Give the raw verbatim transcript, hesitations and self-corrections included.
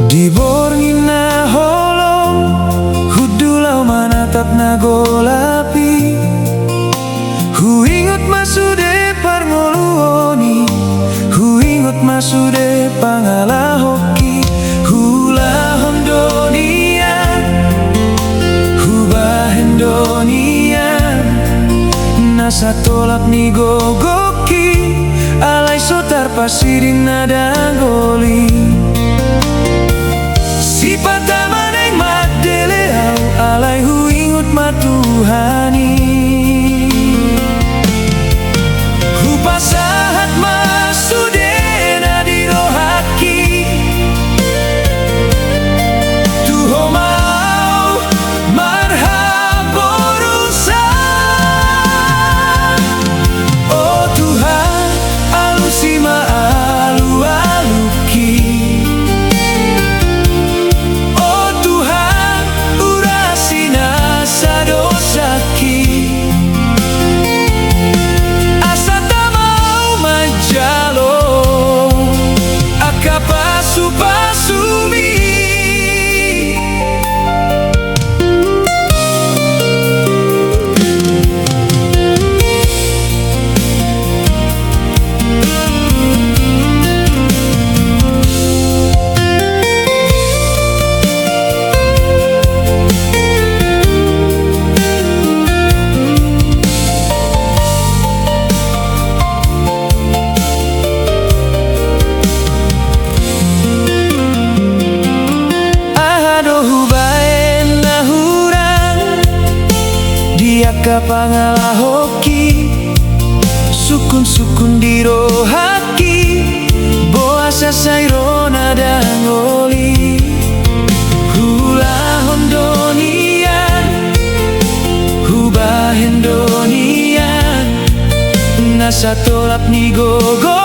Di borngin na holom hundul ahu manatap na golap i. Huingot ma sude parngoluon i, huingot ma sude pangalahok i. Huulahon do nian, hubahen do nian na satolap ni gogok i, alai so tarpasiding na dangol i. Sipata ma naeng mandele ahu, alai huingot ma Tuhan i. Hupasahat ma sude na di rohangki tu Ho ma ahu marhaborosan. O Tuhan, alusi ma alualungki. O Tuhan, urasi nasa dosangki. Asa tama ahu manjalo angka pasupasumi. Aha do hubahen na hurang di angka pangalahokki? Sungkunsungkun di rohangki, boasa sai ro na dangol i? Huulahon do nian, hubahen do nian na satolap ni gogo